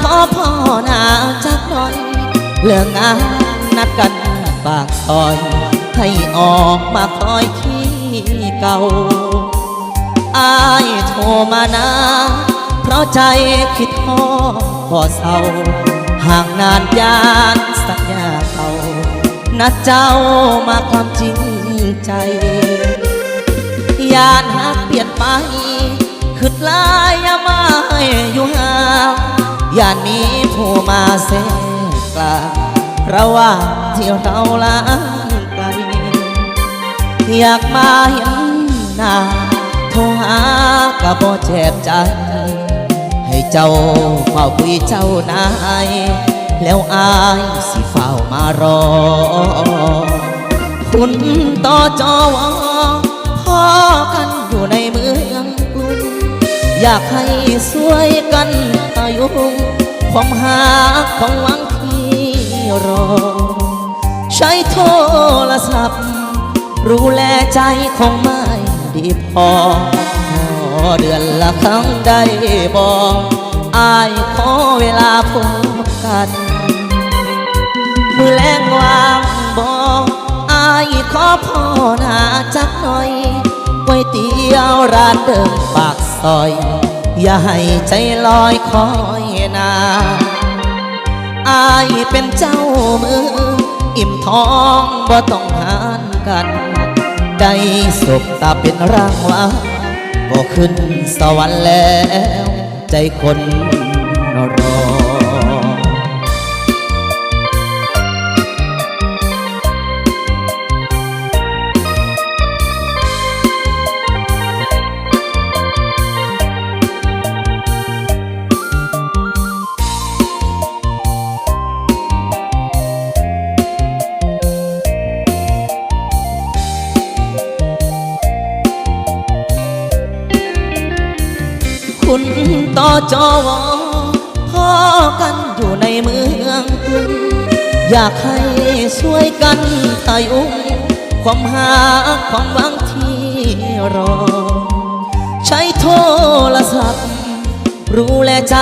ຂໍພໍໜ້າຈັກໜ້ອຍ ເລີກງານນັດກັນປາກຊອຍ ໃຫ້ອອກມາຄອຍທີ່ເກົ່າ. ອ້າຍໂທມານາ ເພາະໃຈຄິດຮອດບໍ່ເຊົາ ຫາກນານຢ້ານສັນຍາເກົ່າ ນັດເຈົ້າມາຄວາມຈິງໃຈ ຢ້ານຮັກປ່ຽນໄປ ຄິດຫຼາຍຍາມອ້າຍຢູ່ຫ່າງ ຢ້ານມີຜູ້ມາແຊກກາງ ລະຫວ່າງທີ່ເຮົາຫ່າງໄກ ຢາກມາເຫັນໜ້າ ໂທຫາກະບໍ່ແຈບໃຈ ໃຫ້ເຈົ້າເຝົ້າຄຸຍເຈົ້ານາຍ ແລ້ວອ້າຍຊິຟ້າວມາລໍ. ຄຸນ ຕ.ຈ.ວ. ພໍ້ກັນຢູ່ໃນເມືອງກຸງ ຢາກໃຫ້ຊ່ວຍກັນພະຍຸງ ຄວາມຮັກຄວາມຫວັງທີ່ລໍ ໃຊ້ໂທລະສັບ ດູແລໃຈຂອງອ້າຍດີພໍ ຂໍເດືອນລະຄັ້ງໄດ້ບໍ່ ອ້າຍຂໍເວລາພົບກັນ ມື້ແລງວ່າງບໍ່ ອ້າຍຂໍພໍໜ້າຈັກໜ້ອຍ ກ໋ວຍຕຽວຮ້ານເດີມປາກຊອຍ ຢ່າໃຫ້ໃຈລອຍຄອຍນາ ອ້າຍເປັນເຈົ້າມື້ ອີ່ມທ້ອງບໍ່ຕ້ອງຫານກັນ ໄດ້ສົບຕາເປັນລາງວັນ ກໍຂຶ້ນສະຫວັນແລ້ວ ໃຈຄົນລໍ. ຄຸນ ຕ.ຈ.ວ. ພໍ້ກັນຢູ່ໃນເມືອງກຸງ ຢາກໃຫ້ຊ່ວຍກັນພະຍຸງ ຄວາມຮັກຄວາມຫວັງທີ່ລໍ ໃຊ້ໂທລະສັບ ຮູ້ແລໃຈ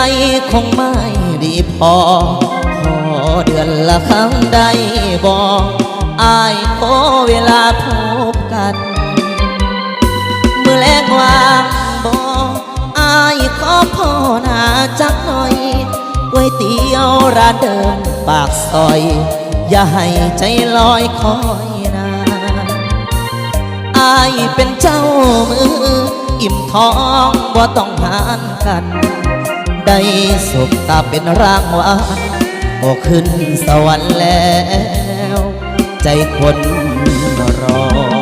ຂອງອ້າຍດີພໍ ຂໍເດືອນລະຄັ້ງໄດ້ບໍ່ ອ້າຍຂໍເວລາພົບກັນ ມື້ແລງວ່າງບໍ່ ອ້າຍຂໍພໍໜ້າຈັກໜ້ອຍ ກ໋ວຍຕຽວຮ້ານເດີມປາກຊອຍ ຢ່າໃຫ້ໃຈລອຍຄອຍນາ ອ້າຍເປັນເຈົ້າມື້ ອີ່ມທ້ອງບໍ່ຕ້ອງຫານກັນ ໄດ້ສົບຕາເປັນລາງວັນ ກໍຂຶ້ນສະຫວັນແລ້ວ ໃຈຄົນລໍ.